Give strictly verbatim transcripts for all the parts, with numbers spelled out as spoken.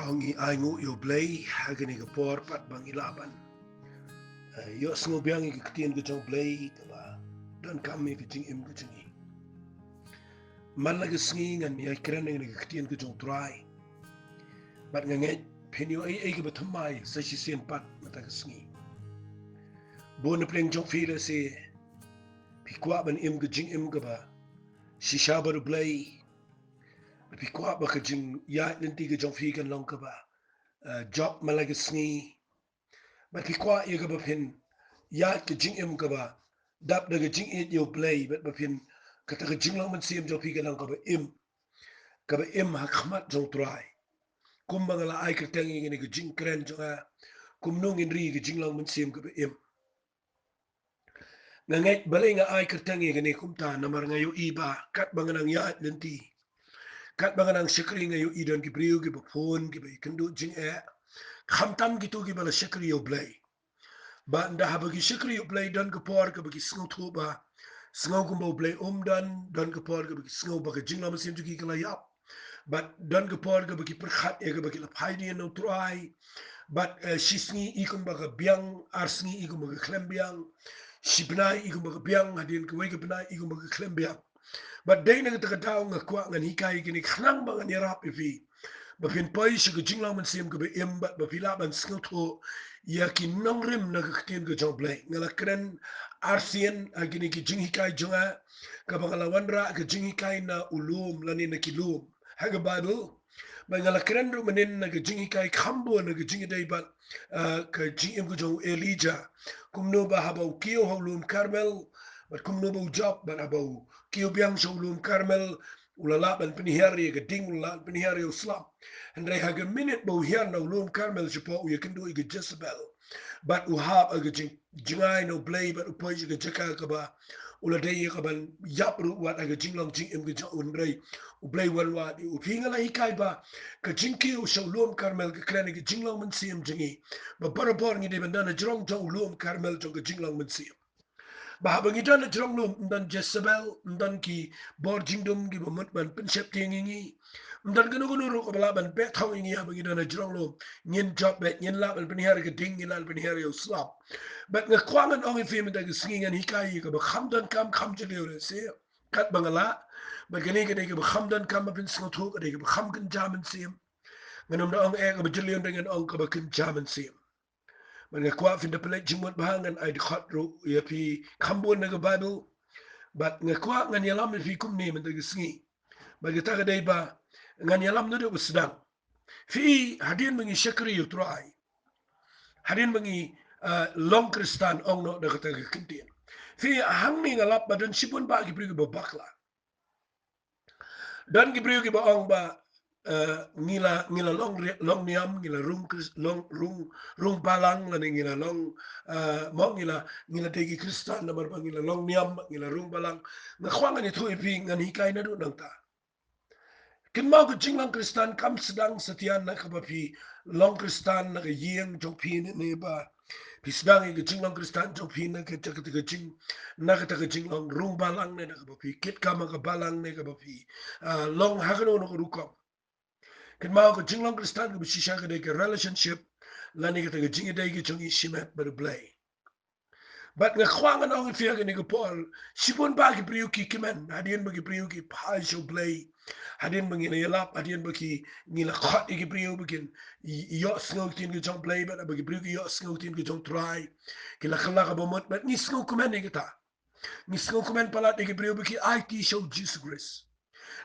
Ong i ai nguh ïa u Blei ha kane ka por pat ba ngi lah ban, eh, ïohsngew biang ïa ka ktien ka jong u Blei kaba donkam ïa ka jingim ka jong ngi. Man la ka sngi ngan ïai kren ïa ka ktien ka jong u Trai. Bad nga ngeit phin ïoh ei ei kaba thymmai sa shisien pat mynta ka sngi. Bun na pdeng jong phi lehse phi kwah ban im ka jingim kaba shisha bad u Blei. Phi kwah ba ka jingïaid lynti ka jong phi kan long kaba, eh, jop man la ka sngi. Bad phi kwah ïa kaba phin ïaid ka jingim kaba dap da ka jingïeit ïa u Blei, bad ba phin, kata ka jinglong mynsiem jong phi kan long kaba im, kaba im ha khmat jong u Trai. Kumba nga la ai kyrteng ïa kane ka jingkren jong nga, kumno ngin ri ka jinglong mynsiem kaba im. Nga ngeit balei nga ai kyrteng ïa kane kumta, namar nga ïohi ba katba nga nang ïaid lynti, katba nga nang shakri, nga ïohi don ki briew kiba phone, kiba ïakynduh jingeh. Khamtam kito kiba la shakri ïa u Blei. Bad ynda haba ki shakri ïa u Blei, don ka por kaba ki sngewthuh ba sngew kumba u Blei um don, don ka por kaba ki sngew ba ka jinglong mynsiem jong ki ka la ïap. Bad don ka por kaba ki pyrkhat ïa kaba ki la phai dien na u Trai. Bad, eh, shi sngi i kumba ka biang, ar sngi i kumba ka khlem biang, shi bnai i kumba ka biang, hadien kawei ka bnai i kumba ka khlem biang. Bad dei na kata ka daw nga kwah ngan hikai kine khnang ba ngan ïarap ïa phi ba phin poi sha ka jinglong mynsiem kaba im, bad ba phi lah ban sngewthuh ïa ki nongrim na ka ktien ka jong u Blei. Nga la kren arsien ha kine ki jinghikai jong nga, kaba nga la wanrah ka jinghikai na u lum lane na ki lum ha ka Baibl. Bad nga la kren ruh mynnin na ka jinghikai kham bun na ka jingïadei bad, ah, ka jingim ka jong u Elijah. Kumno ba haba u kiew ha u lum Karmel, bad kumno ba u jop, bad haba u kiew biang sha u lum Karmel, u la lah ban pynhiar ïa ka ding, u la lah ban pynhiar ïa u slap. Hynrei ha ka minit ba u hiar na u lum Karmel shapoh, u ïakynduh ïa ka Jezebel. Bad u hap ha ka jing, jngai na u Blei, bad u poi sha ka jaka kaba u la dei ïa kaban ïap ruh wat ha ka jinglong jingim ka jong u, hynrei u Blei u wan wad ïa u. Phi, nga la hikai ba ka jingkiew sha u lum Karmel ka kren ïa ka jinglong mynsiem jong ngi, ba barabor ngi dei ban don hajrong jong u lum Karmel jong ka jinglong mynsiem. Ba haba ngi don hajrong lum, ym don Jezebel, ym don ki bor jingdum kiba mut ban pynsheptieng ïa ngi. Ym don kano kano ruh kaba lah ban beh thong ïa ngi haba ngi don hajrong lum. Ngin jop beit, ngin lah ban pynhiar ïa ka ding, ngin lah ban pynhiar ïa u slap. Bad nga kwah ngan ong ïa phi mynta ka sngi, ngan hikai ïa kaba kham donkam, kham jylliew lehse, katba nga lah. Bad kane ka dei kaba kham donkam ba phin sngewthuh, ka dei kaba kham kynja mynsiem. Ngan ym da ong eh kaba jylliew, ngan ong kaba kynja mynsiem. Bad nga kwah phin da pynleit jingmut bha, ngan ai dkhot ruh ïa phi kham bun na ka Baibl. Bad nga kwah ngan ïalam ïa phi kumne mynta ka sngi. Bad kata ka dei ba ngan ïalam naduh ba sdang. Phi, hadien ba ngi shakri ïa u Trai, hadien ba ngi, ah, long Khristan, ong noh da kata ka kyntien. Phi, hangne nga lap ba don shibun bah ki briew kiba bakla. Don ki briew kiba ong ba, eh, ngi la, ngi la long ri-, long niam, ngi la rung Khris-, long, rung, rung balang, lane ngi la long, eh, mo ngi la, ngi la dei ki Khristan namar ba ngi la long niam, ngi la rung balang. Nga kwah ngan ïathuh ïa phi, ngan hikai naduh nangta. Kynmaw, ka jinglong Khristan kam sdang satia na kaba phi long Khristan na ka ïing jong phi ne, ne ba phi sdang ïa ka jinglong Khristan jong phi na kata ka jing, na kata ka jinglong rung balang ne, na kaba phi kit kam ha ka balang ne, kaba phi, ah, long ha kano kano ka rukom. Kynmaw, ka jinglong Khristan kaba shisha ka dei ka relationship lane kata ka jingïadei ka jong ngi shimet bad u Blei. Bad nga kwah ngan ong ïa phi ha kane ka por, shibun bah ki briew ki kmen, hadien ba ki briew ki phai sha u Blei, hadien ba ngi la ïalap, hadien ba ki, ngi la khot ïa ki briew ba kin ï-, ïohsngew ktien ka jong u Blei, bad haba ki briew ki ïohsngew ktien ka jong u Trai, ki la kylla kaba mut, bad ngi sngewkmen ïa kata. Ngi sngewkmen palat ïa ki briew ba ki aiti sha u Jisu Khrist.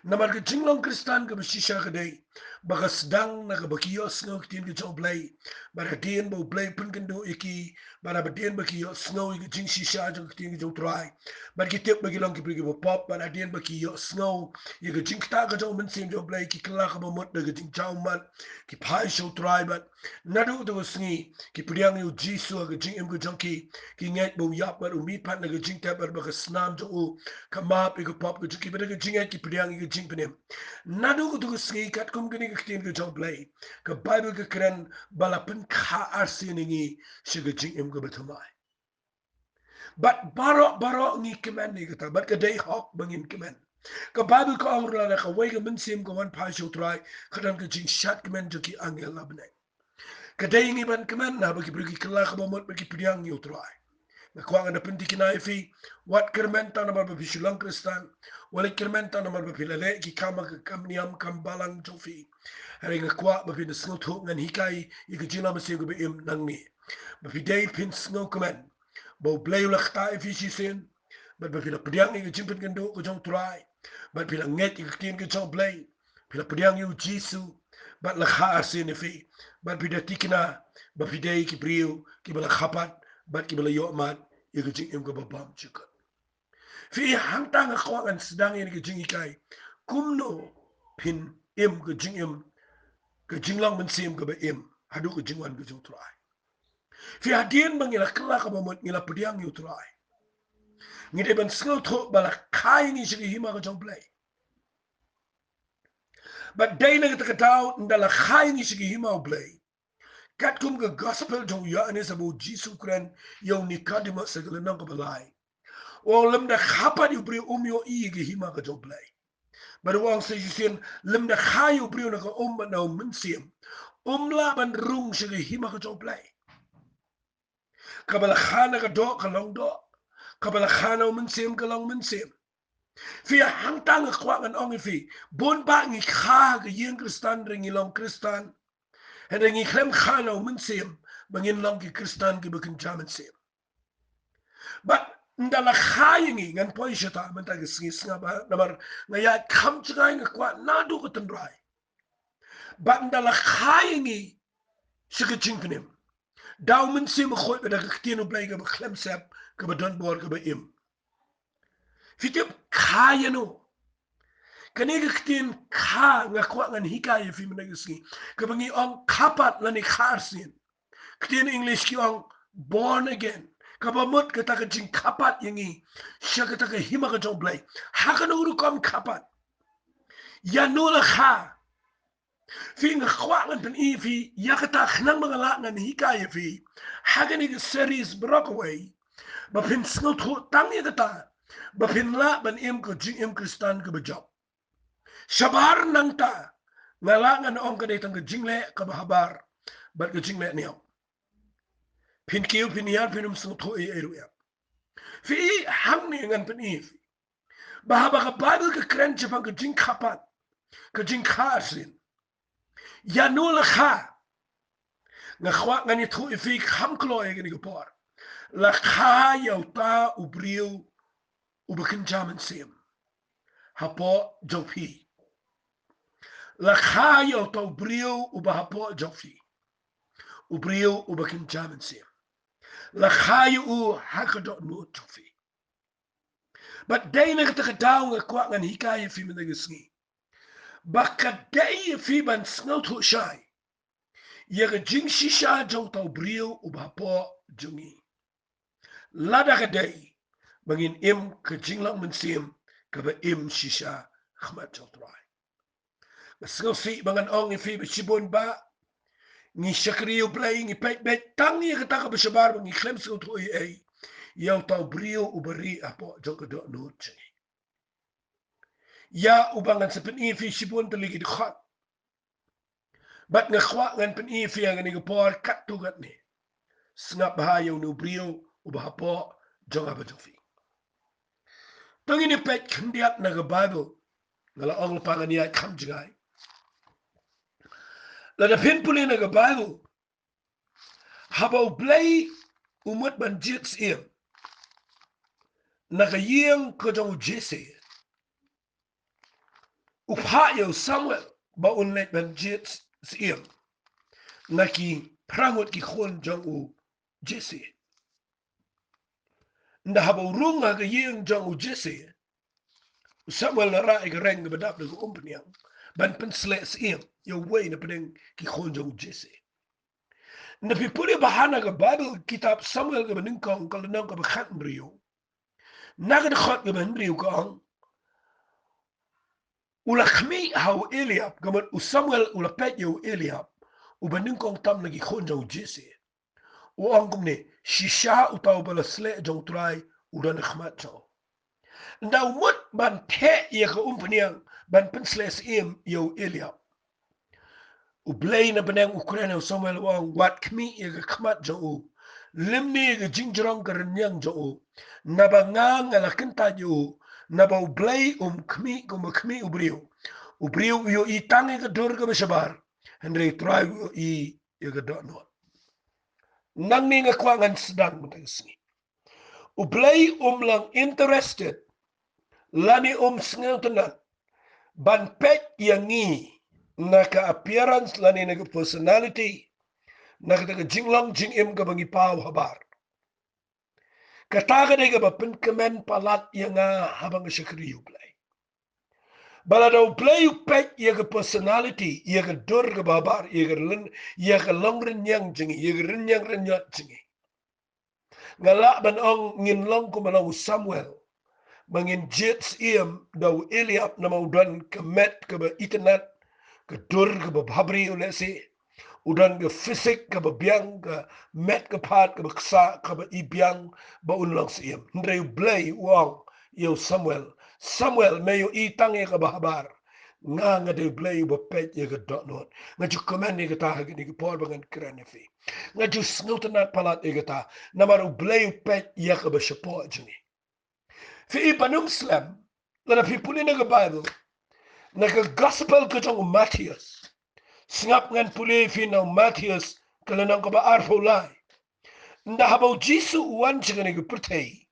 Namar ka jinglong Khristan kaba shisha ka dei ba ka sdang na kaba ki ïohsngew ktien ka jong u Blei, bad hadien ba u Blei pynkynduh ïa ki, bad hadien ba ki ïohsngew ïa ka jingshisha jong ka ktien ka jong u Trai, bad ki tip ba ki long ki briew kiba pop, bad hadien ba ki ïohsngew ïa ka jingktah ka jong u Mynsiem jong u Blei, ki kylla kaba mut da ka jingjaw mat, ki phai sha u Trai, bad naduh kata ka sngi ki pdiang ïa u Jisu ha ka jingim ka jong ki, ki ngeit ba u ïap bad u mihpat na ka jingtep, bad ba ka snam jong u ka map ïa ka pop ka jong ki, bad da ka jingngeit ki pdiang ïa ka jingpynim. Naduh kata ka sngi, katkum kane ka ktien ka jong u Blei, ka Baibl ka kren ba la pynkha arsien ïa ngi sha ka jingim kaba thymmai. Bad baroh baroh ngi kmen ïa kata, bad ka dei hok ba ngin kmen. Ka Baibl ka ong ruh lada kawei ka mynsiem ka wan phai sha U Trai, ka don ka jingshad kmen jong ki angel la bneng. Ka dei ïa ngi ban kmen haba ki briew ki kylla kaba mut bad ki pdiang ïa U Trai. Nga kwah ngan da pynthikna ïa phi, wat kyrmen tang namar ba phi shu long Khristan, wat kyrmen tang namar ba phi la leh ki kam, ka kam niam kam balang jong phi. Hynrei nga kwah ba phin da sngewthuh ngan hikai ïa ka jinglong mynsiem kaba im nangne. Ba phi dei phin sngewkmen ba U Blei u la ktah ïa phi shisien, bad ba phi la pdiang ïa ka jingpynkynduh ka jong U Trai, bad phi la ngeit ïa ka ktien ka jong U Blei, phi la pdiang ïa U Jisu, bad la kha arsien ïa phi, bad phi da thikna ba phi dei ki briew kiba la kha pat bad kiba la ïoh mad ïa ka jingim kaba bymjukut. Phi, hangta nga kwah ngan sdang ïa ka jinghikai kumno phin im ka jingim, ka jinglong mynsiem kaba im haduh ka jingwan ka jong U Trai. Phi, hadien ba ngi la kylla kaba mut, ngi la pdiang ïa U Trai, ngi dei ban sngewthuh ba la kha ïa ngi sha ka hima ka jong U Blei. Bad dei na kata ka daw, ynda la kha ïa ngi sha ka hima U Blei, katkum ka gospel jong u Ïoannis, haba U Jisu u kren ïa u Nikodimos ha ka lynnong kaba lai, u ong lymda kha pat ïa u briew um ïohi ïa ka hima ka jong U Blei. Bad u ong sa shisien, lymda kha ïa u briew na ka um bad na U Mynsiem, um lah ban rung sha ka hima ka jong U Blei. Kaba la kha na ka doh ka long doh, kaba la kha na U Mynsiem ka long mynsiem. Phi, hangta nga kwah ngan ong ïa phi, bun bah ngi kha ha ka ïing Khristan, hynrei ngi long Khristan, hynrei ngi khlem kha na U Mynsiem ba ngin long ki Khristan kiba kynja mynsiem. Bad ynda la kha ïa ngi, ngan poi shata mynta ka sngi, sngap bha, namar nga ïaid kham jngai, nga kwah naduh ka tynrai. Bad ynda la kha ïa ngi sha ka jingpynim da U Mynsiem Bakhuid bad da ka ktien U Blei kaba khlem sep, kaba don bor, kaba im. Phi tip kha ïano? Kane ka ktien kha nga kwah ngan hikai ïa phi mynta ka sngi, kaba ngi ong kha pat lane kha arsien. Ktien English ki ong born again, kaba mut kata ka jingkha pat ïa ngi sha kata ka hima ka jong U Blei. Ha kano ka rukom kha pat? Ïano la kha? Phi, nga kwah ngan pyni ïa phi ïa kata khnang ba nga lah ngan hikai ïa phi ha kane ka series baroh kawei, ba phin sngewthuh tang ïa kata, ba phin lah ban im ka jingim Khristan kaba jop. Shabar nangta nga lah ngan ong ka dei tang ka jingleh kaba habar bad ka jingleh niam. Phin kiew, phin hiar, phin ym sngewthuh ei ei ruh ïa. Phi, hangne ngan pyni ïa phi ba haba ka Baibl ka kren shaphang ka jingkha pat, ka jingkha arsien, ïano la kha? Nga kwah ngan ïathuh ïa phi kham kloi ïa kane ka por. La kha ïa uta u briew uba kynja mynsiem hapoh jong phi. La kha ïa uta u briew uba hapoh jong phi, u briew uba kynja mynsiem. La kha ïa u ha ka dohnud jong phi. Bad dei na kata ka daw nga kwah ngan hikai ïa phi mynta ka sngi ba ka dei ïa phi ban sngewthuh shai ïa ka jingshisha jong uta u briew uba hapoh jong ngi, lada ka dei ba ngin im ka jinglong mynsiem kaba im shisha ha khmat jong U Trai. Nga sngewsih ba ngan ong ïa phi ba shibun bah ngi shakri U Blei, ngi peit beit tang ïa kata kaba shabar, ba ngi khlem sngewthuh ei ei ïa uta u briew uba rieh hapoh jong ka dohnud jong ngi, ïa uba ngan sa pyni ïa phi shibun tylli ki dkhot. Bad nga kwah ngan pyni ïa phi ha kane ka por katto katne. Sngap bha ïa une u briew uba hapoh jong nga bad jong phi. To ngin ïa peit khyndiat na ka Baibl. Nga la ong lypa ngan ïaid kham jngai. Lada phin pule na ka Baibl, haba U Blei u mut ban jied syiem na ka ïing ka jong u Jesse, u phah ïa u Samuel ba un leit ban jied syiem na ki phra ngut ki khun jong u Jesse. Ynda haba u rung ha ka ïing jong u Jesse, u Samuel u la rah ïa ka reng kaba dap da ka umphniang ban pynsleh syiem ïa uwei na pdeng ki khun jong u Jesse. Ynda phi pule bha na ka Baibl, kitab Samuel kaba nyngkong, ka lynnong kaba khathynriew, na ka dkhot kaba hynriew ka ong, u la khmih ha u Eliab, ka mut u Samuel u la peit ïa u Eliab, uba nyngkong tam na ki khun jong u Jesse. U ong kumne, shisha uta uba la sleh jong U Trai u don ha khmat jong nga. Nda u mut ban theh ïa ka umphniang ban pynsleh syiem ïa u Eliab. U Blei na bneng u kren ïa u Samuel u ong, wat khmih ïa ka khmat jong u, lymne ïa ka jingjrong ka rynïeng jong u, naba nga nga la kyntait ïa u. Naba u Blei um khmih kumba khmih u briew. U briew u ïohi tang ïa ka dur kaba shabar, hynrei u Trai u ïohi ïa ka dohnud. Nangne nga kwah ngan sdang mynta ka sngi. U Blei um long interested lane um sngewtynnat ban peit ïa ngi na ka appearance lane na ka personality, na kata ka jinglong jingim kaba ngi paw habar. Kata ka dei kaba pynkmen palat ïa nga haba nga shakri ïa u Blei. Ba lada u Blei u peit ïa ka personality, ïa ka dur kaba habar, ïa ka lyn, ïa ka long rynïeng jong ngi, ïa ka rynïeng rynïot jong ngi, nga lah ban ong ngin long kumba long u Samuel, ba ngin jied syiem da u Eliab namar u don ka met kaba itynnat, ka dur kaba bhabriew lehse, u don ka physique kaba biang, ka met ka phad kaba ksah kaba i biang ba un long syiem. Hynrei u Blei u ong ïa u Samuel, Samuel, me ïohi tang ïa kaba habar. Nga nga dei u Blei uba peit ïa ka dohnud. Nga ju kmen ïa kata ha kine ki por ba ngan kren ïa phi. Nga ju sngewtynnat palat ïa kata namar u Blei u peit ïa kaba shapoh jong ngi. Phi i ban ym slem, lada phi pule na ka Baibl, na ka Gospel ka jong u Mathaios. Sngap ngan pule ïa phi na u Mathaios ka lynnong kaba arphew lai. Nda haba u Jisu u wan sha kane ka pyrthei,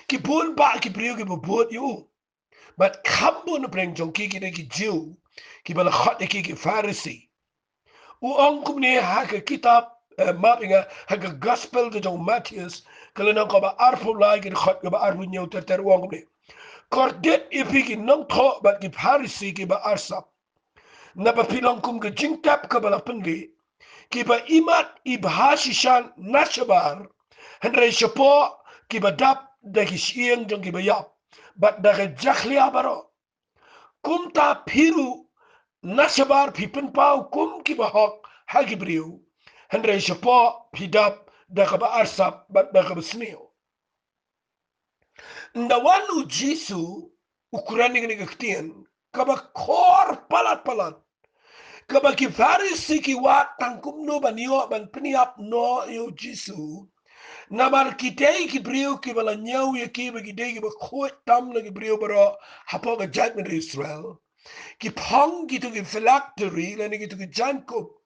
ki bun bah ki briew kiba bud ïa u. Bad kham bun na pdeng jong ki ki dei ki Jiw, kiba la khot ïa ki ki Pharisi. U ong kumne ha ka kitab, eh, map ïa nga, ha ka Gospel ka jong u Mathaios, ka lynnong kaba arphew lai, ka dkhot kaba arphew hynñiew ter ter, u ong kumne. Kordit ïa phi ki nongthoh bad ki Pharisi kiba arsap. Naba phi long kum ka jingtep kaba la pynlih, kiba imat ibha shisha na shabar, hynrei shapoh kiba dap da ki shyieng jong kiba ïap bad da ka jakhlia baroh. Kumta phi ruh na shabar phi pynpaw kum kiba hok ha ki briew, hynrei shapoh phi dap da kaba arsap bad da kaba sniew. Nda wan u Jisu u kren ïa kane ka ktien kaba khor palat palat, kaba ki Pharisi ki wad tang kumno ban ïoh ban pynïap noh ïa u Jisu. Namar ki dei ki briew kiba la ñiew ïa ki ba ki dei kiba khuid tam na ki briew baroh hapoh ka jaitbynriew Israel. Ki phong kito ki phylactery lane kito ki jaiñkup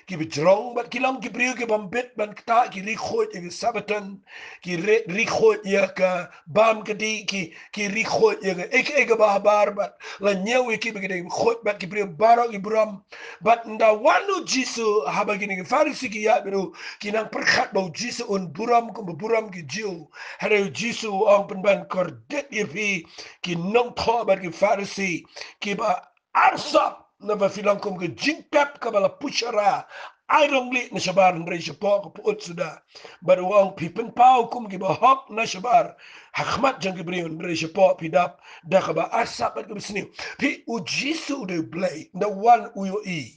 kiba jrong, bad ki long ki briew kiba mbit ban ktah, ki ri khuid ïa ka Sabbaton, ki ri, ri khuid ïa ka bam ka dih, ki, ki ri khuid ïa ka ei ka ei kaba habar, bad la ñiew ïa ki ba ki dei khuid, bad ki briew baroh ki burom. Bad nda wan u Jisu, haba kine ki Pharisi ki ïaid bad u, ki nang pyrkhat ba u Jisu un burom kumba burom ki Jiw. Hynrei u Jisu u ong, pynban kordit ïa phi ki nongthoh bad ki Pharisi kiba arsap, naba phi long kum ka jingtep kaba la pushara, ai rong lieh na shabar, hynrei shapoh ka pyut suda. Bad u ong, phi pynpaw kum kiba hok na shabar ha khmat jong ki briew, hynrei shapoh phi dap da kaba arsap bad kaba sniew. Phi, u Jisu u dei u Blei, nda wan u ïohi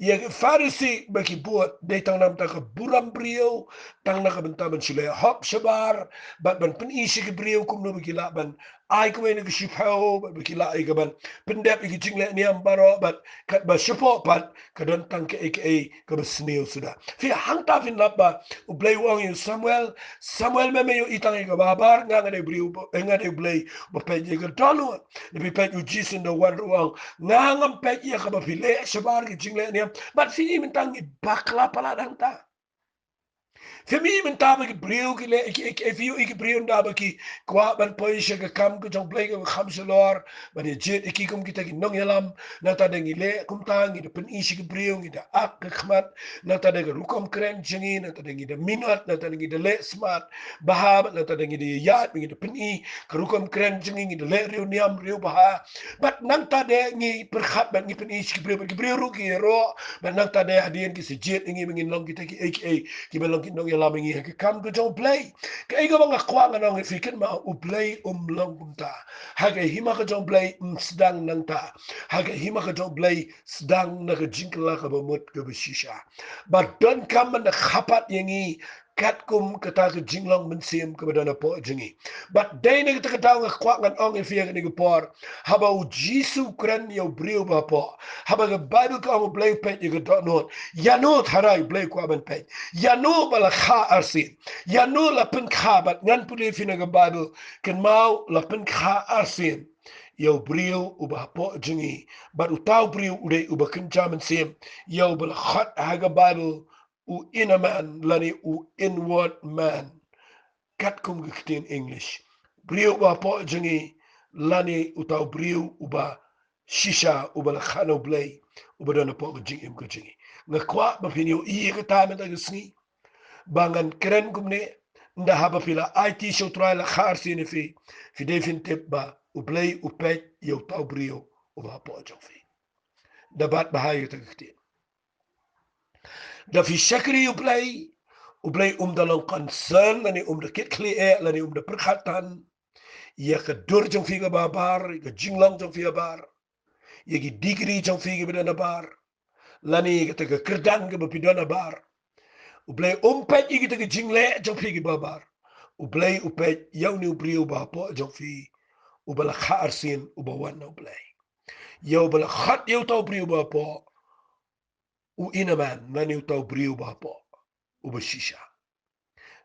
ïa ki Pharisi ba ki bud dei tang namar ka burom briew, tang na ka bynta ban shu leh hok shabar, bad ban pyni sha ki briew kumno ba ki lah ban ai kawei na ka shiphew, bad ba ki lah ïa ka ban pyndep ïa ki jingleh niam baroh, bad katba shapoh pat ka don tang kaei kaei kaba sniew suda. Phi, hangta phin lap ba u Blei u ong ïa u Samuel, Samuel, me me ïohi tang ïa kaba habar, nga nga dei u briew, eh, nga dei u Blei ba peit ïa ka dohnud. Phi peit u Jisu nda wan ruh u ong, nga ngam peit ïa kaba phi leh shabar, ki jingleh niam. Bad phi i mynta ngi bakla palat hangta. Phi i mynta ba ki briew ki leh, ki, ki, phi ïohi ki briew nda ba ki kwah ban poi sha ka kam ka jong u Blei kaba kham shalor, ban ïa jied ïa ki kum kita ki nongïalam. Nangta da ngi leh kumta, ngi da pyni sha ki briew, ngi da ak ka khmat. Nangta da ka rukom kren jong ngi, nangta da ngi da minot, nangta da ngi da leh smat bha, bad nangta da ngi da ïaid, ngi da pyni ka rukom kren jong ngi, ngi da leh riewniam riewbha. Bad nangta de ngi pyrkhat bad ngi pyni sha ki briew, bad ki briew ruh ki ïaroh, bad nangta de hadien ki sa jied ïa ngi ba ngin long kita kiei kiei, kiba long ki nongïalam ïa ngi ha ka kam ka jong u Blei. Kaei kaba nga kwah ngan ong ïa phi, kynmaw, u Blei um long kumta. Ha ka hima ka jong u Blei ym sdang nangta. Ha ka hima ka jong u Blei sdang na ka jingkylla kaba mut kaba shisha. Ba donkam ban da khapat ïa ngi Katkum kata ka jinglong mynsiem kaba don hapoh jong ngi. Bad dei na kata ka daw nga kwah ngan ong ïa phi ha kane ka por. Haba u Jisu u kren ïa u briew uba hapoh. Haba ka Baibl ka ong u Blei u peit ïa ka dohnud. Ïano tharai u Blei u kwah ban peit. Ïano ba la kha arsien. Ïano la pynkha bad ngan pule ïa phi na ka Baibl. Kynmaw la pynkha arsien ïa u briew uba hapoh jong ngi. Bad uta u briew u dei uba kynja mynsiem. Ïa uba la khot ha ka Baibl u inner man, lane u inward man. Katkum ka ktien English. Briew uba hapoh jong ngi, lane uta u briew uba shisha, uba la kha na u Blei, uba don hapoh ka jingim ka jong ngi. Nga kwah ba phin ïohi ïa kata mynta ka sngi. Ba ngan kren kumne, ynda haba phi la aiti sha u Trai la kha arsien ïa phi, phi dei phin tip ba u Blei u peit ïa uta u briew uba hapoh jong phi. Da bat bha ïa kata ka ktien. Da phi shakri ïa u Blei, u Blei um da long concern, lane um da kit khlieh, lane um da pyrkhat than ïa ka dur jong phi kaba habar, ïa ka jinglong jong phi habar, ïa ki degree jong phi kiba don habar, lane ïa kata ka kyrdan kaba phi don habar. U Blei um peit ïa kata ka jingleh jong phi kiba habar. U Blei u peit ïa une u briew uba hapoh jong phi, uba la kha arsien, uba wan na u Blei. Ïa uba la khot ïa uta u briew uba hapoh, u inner man, lane uta u briew uba hapoh, uba shisha.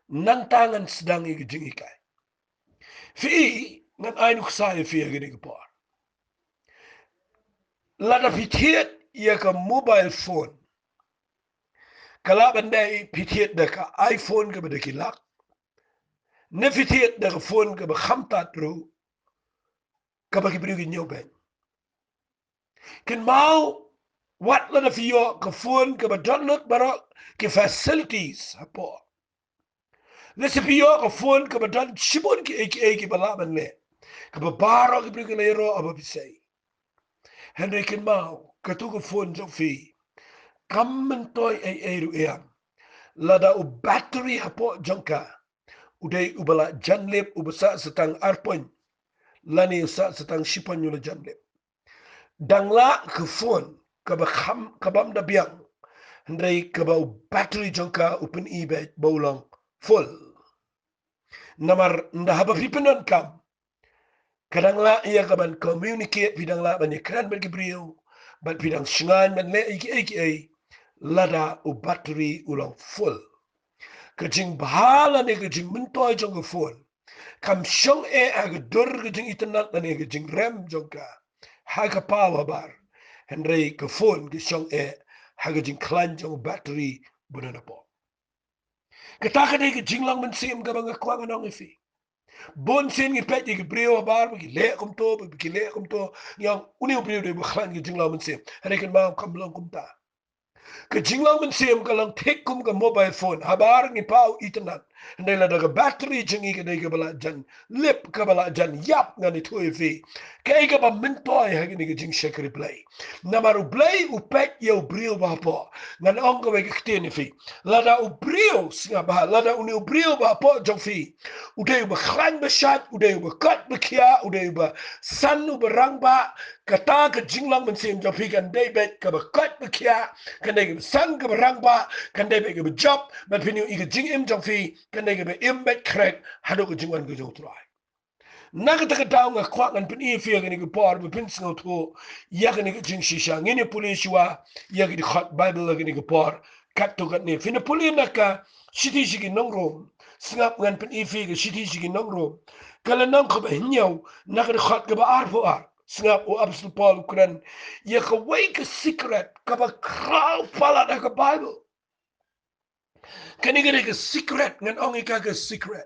Nangta ngan sdang ïa ka jinghikai. Phi, ngan ai nuksa ïa phi ha kane ka por. Lada phi thied ïa ka mobile phone, ka lah ban dei phi thied da ka iPhone kaba da ki lak, ne phi thied da ka phone kaba khamtam ruh, kaba ki briew ki ñiew beiñ. Kynmaw, wat lada phi ïoh ka phone kaba don lut baroh ki facilities hapoh. Lada phi ïoh ka phone kaba don shibun kiei kiei kiba lah ban leh, kaba baroh ki briew ki la ïaroh haba phi sei. Hynrei kynmaw, kato ka phone jong phi kam myntoi ei ei ruh ïa. Lada u battery hapoh jong ka u dei uba la jan lip, uba sah sa tang ar point, lane u sah sa tang shi point u la jan lip. Dang lah ka phone kaba kham, kabym da biang, hynrei kaba u battery jong ka u pyni beit ba u long full. Namar ynda haba phi pyndonkam, ka dang lah ïa ka ban communicate, phi dang lah ban ïakren bad ki briew, bad phi dang shngaiñ ban leh ïa kiei kiei, lada u battery u long full. Ka jingbha lane ka jingmyntoi jong ka phone kam shong eh ha ka dur ka jingitynnad lane ka jingrem jong ka ha ka paw habar. Hynrei ka phone ka shong eh ha ka jingkhlaiñ jong ka battery ba don hapoh. Kata ka dei ka jinglong mynsiem kaba nga kwah ngan ong ïa phi. Bun sien ngi peit ïa ki briew habar ba ki leh kumto, ba ki leh kumto, ngi ong une u briew u dei ba khlaiñ ka jinglong mynsiem. Hynrei kynmaw, kam long kumta. Ka jinglong mynsiem ka long thik kum ka mobile phone, habar ngi paw itynnad. Hynrei lada ka battery jong ngi ka dei kaba la jan lip, kaba la jan ïap, ngan ïathuh ïa phi, kaei kaba myntoi ha kane ka jingshakri Blei. Namar u Blei u peit ïa u briew ba hapoh. Ngan ong kawei ka ktien ïa phi. Lada u briew, sngap bha, lada une u briew ba hapoh jong phi u dei uba khlaiñ ba shait, u dei uba koit ba khiah, u dei uba san, uba rangbah, kata ka jinglong mynsiem jong phi kan dei beit kaba koit ba khiah, kan dei kaba san, kaba rangbah, kan dei beit kaba jop, bad phin ïohi ka jingim jong phi kan dei kaba im beit khrek haduh ka jingwan ka jong u Trai. Na kata ka daw nga kwah ngan pyni ïa phi ha kane ka por ba phin sngewthuh ïa kane ka jingshisha. Ngin ïa pule shuwa ïa ki dkhot Baibl ha kane ka por. Katto katne phin ïa pule na ka shithi sha ki nong Rom. Sngap, ngan pyni ïa phi ka shithi sha ki nong Rom, ka lynnong kaba hynñiew, na ka dkhot kaba arphew ar. Sngap, u Apostol Paul u kren ïa kawei ka secret kaba khraw palat ha ka Baibl. Kane ka dei ka secret, ngan ong ïa ka ka secret.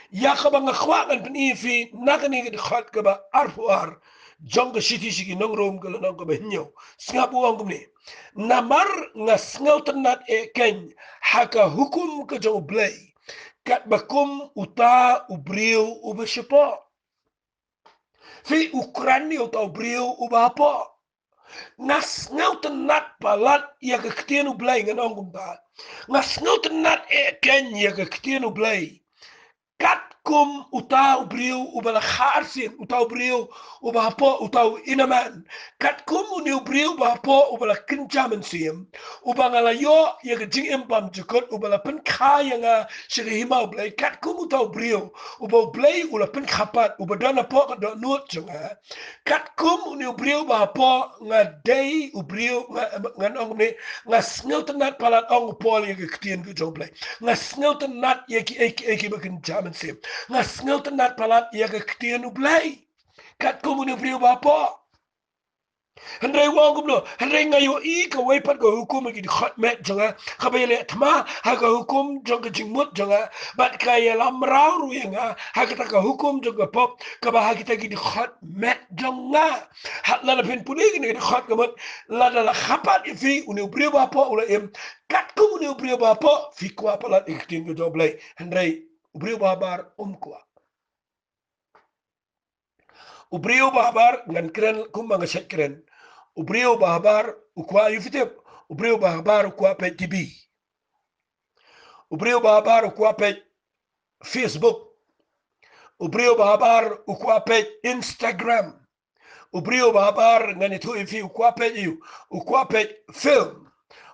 Ïa kaba nga kwah ngan pyni ïa phi na kane ka dkhot kaba arphew ar jong ka shithi sha ki nong Rom, ka lynnong kaba hynñiew. Sngap, u ong kumne: Namar nga sngewtynnad eh keiñ ha ka hukum ka jong U Blei, katba kum uta u briew uba shapoh. Phi, u kren ïa uta u briew uba hapoh. Nga sngewtynnad palat ïa ka ktien U Blei, ngan ong kumta. Nga sngewtynnad eh keiñ ïa ka ktien U Blei, kat Katkum uta u briew uba la kha arsien, uta u briew uba hapoh, uta u inner man. Katkum une u briew uba hapoh uba la kynja mynsiem, uba nga la ïoh ïa ka jingim bymjukut, uba la pynkha ïa nga sha ka hima u Blei. Katkum uta u briew uba u Blei u la pynkha pat, uba don hapoh ka dohnud jong nga. Katkum une u briew uba hapoh, nga dei u briew, nga, ngan ong kumne, nga sngewtynnat palat, ong u Paul, ïa ka ktien ka jong u Blei. Nga sngewtynnat ïa kiei kiei kiba kynja mynsiem. Nga sngewtynnat palat ïa ka ktien u Blei. Katkum une u briew uba hapoh. Hynrei u ong kumno, hynrei nga ïohi kawei pat ka hukum ha ki dkhot met jong nga, kaba ïaleh thma ha ka hukum jong ka jingmut jong nga, bad ka ïalam mraw ruh ïa nga ha kata ka hukum jong ka pop kaba ha kita ki dkhot met jong nga. Hat lada phin pule kine ki dkhot ka mut, lada la kha pat ïa phi, une u briew uba hapoh u la im. Katkum une u briew uba hapoh, phi kwah palat ïa ka ktien ka jong u Blei. Hynrei u briew uba habar um kwah. U briew uba habar, ngan kren kumba nga shait kren. U briew uba habar u kwah, ïa phi tip, u briew uba habar u kwah peit T V. U briew uba habar u kwah peit Facebook. U briew uba habar u kwah peit Instagram. U briew uba habar, ngan ïathuh ïa phi, u kwah peit ïa u, u kwah peit film.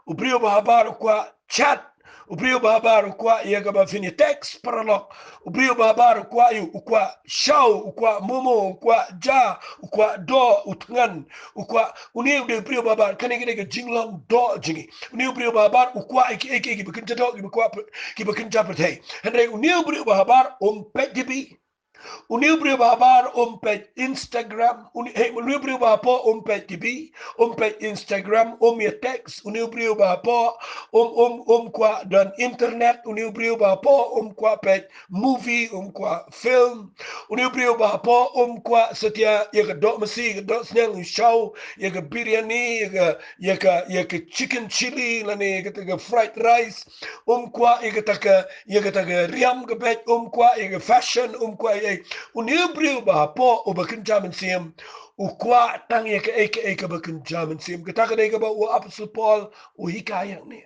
U briew uba habar u kwah chat. U briew uba habar u kwah ïa kaba phin ïa text paralok. U briew uba habar u kwah ïa u, u kwah shaw, u kwah momo, u kwah ja, u kwah doh, u thngan, u kwah, une u dei u briew uba habar. Kane ka dei ka jinglong doh jong ngi. Une u briew uba habar u kwah ïa kiei kiei kiba kynja doh, kiba kwah, kiba kynja pyrthei. Hynrei une u briew uba habar um peit T V. Une u briew uba habar um peit Instagram, une, hei, une u briew uba hapoh um peit T V, um peit Instagram, um ïa text. Une u briew uba hapoh um, um, um kwah don internet. Une u briew uba hapoh um kwah peit movie, um kwah film. Une u briew uba hapoh um kwah satia ïa ka doh masi, ka doh sniang, ïa shaw, ïa ka biryani, ïa ka, ïa ka, ïa ka chicken chili, lane ïa kata ka fried rice. Um kwah ïa kata ka, ïa kata ka riam ka beit, um kwah ïa ka fashion, um kwah ïa, une u briew uba hapoh uba kynja mynsiem u kwah tang ïa kaei kaei kaba kynja mynsiem. Kata ka dei kaba u Apostol Paul u hikai hangne.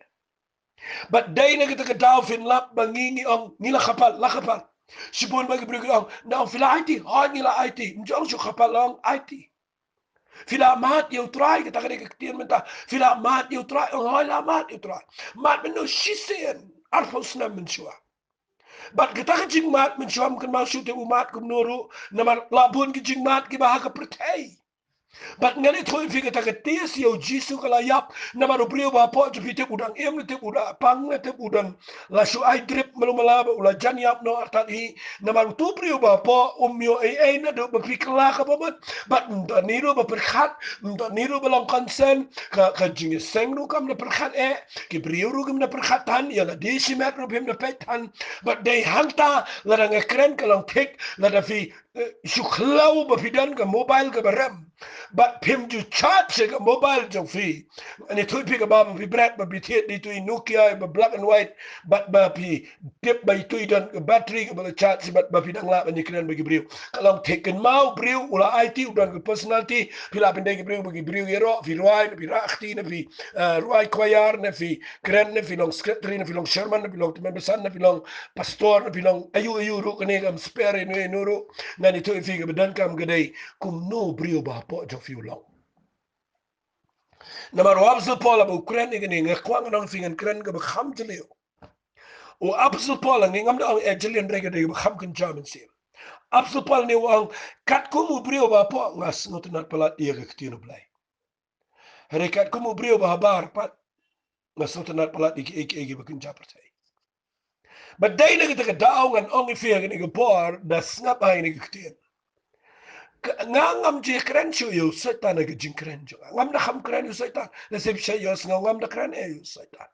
Bad dei na kata ka daw phin lap ba ngi ngi ong ngi la kha pat, la kha pat. Shibun ba ki briew ki ong, na ong phi la aiti, hooid ngi la aiti. Ym ju ong shu kha pat, la ong aiti. Phi la mad ïa u Trai, kata ka dei ka ktien mynta. Phi la mad ïa u Trai, ong hooid la mad ïa u Trai. Mad mynno? Shisien arphew snem mynshuwa. Bad kata ka jingmad mynshuwa ym kynmaw shuh te u mad kumno ruh, namar la bun ki jingmad kiba ha ka pyrthei. Bad ngan ïathuh ïa phi, kata ka test ïa u Jisu ka la ïap, namar u briew uba hapoh jong phi, tip u dang im ne tip u la pang ne tip u dang la shu ai drip malu mala ba u la jan ïap noh artat hi. Namar utu u briew uba hapoh um ïoh ei ei naduh ba phi kylla ka bamut. Bad ym don ei ruh ba pyrkhat, ym don ei ruh ba long concern. Ka, ka jingïaseng ruh kam da pyrkhat eh. Ki briew ruh kim da pyrkhat than, ïa lade shimet ruh phim da peit than. Bad dei hangta, lada nga kren ka long thik, lada phi, eh, shu khlaw ba phi don ka mobile kaba rem. Bad phim ju charge ka mobile jong phi. Ngan ïathuh ïa phi kaba, ba phi bret, ba phi thied da itu i Nokia ba black and white. Bad ba phi tip ba itu i don ka battery kaba la charge, bad ba phi dang lah ban ïakren bad ki briew. Ka long thik, kynmaw briew u la aiti, u don ka personality. Phi lah pyndei ki briew bad ki briew ïaroh, phi rwai, ne phi rah kti, ne phi, eh, rwai choir, ne phi kren, ne phi long secretary, ne phi long chairman, ne phi long tymmen basan, ne phi long pastor, ne phi long aiu aiu ruh, kane kam spare ïano ïano ruh. Ngan ïathuh ïa phi kaba donkam ka dei kumno u briew uba hapoh jong phi u long. Namar u Apostol Paul haba u kren ïa kane, nga kwah ngan ong ïa phi, ngan kren kaba kham jylliew. U Apostol Paul, ngi ngam da ong eh jylliew, hynrei ka dei kaba kham kynja mynsiem. Apostol Paul ne u ong, katkum u briew uba hapoh, nga sngewtynnat palat ïa ka ktien u Blei. Hynrei katkum u briew uba habar pat, nga sngewtynnat palat ïa kiei kiei kiba kynja pyrthei. Bad dei na kata ka daw ngan ong ïa phi ha kane ka por, da sngap ha kane ka ktien. Ka, nga ngam ju kren shuh ïa u Soitan ha ka jingkren jong nga. Ngam da kham kren ïa u Soitan. Lehse phi shait ïohsngew, ngam da kren eh ïa u Soitan.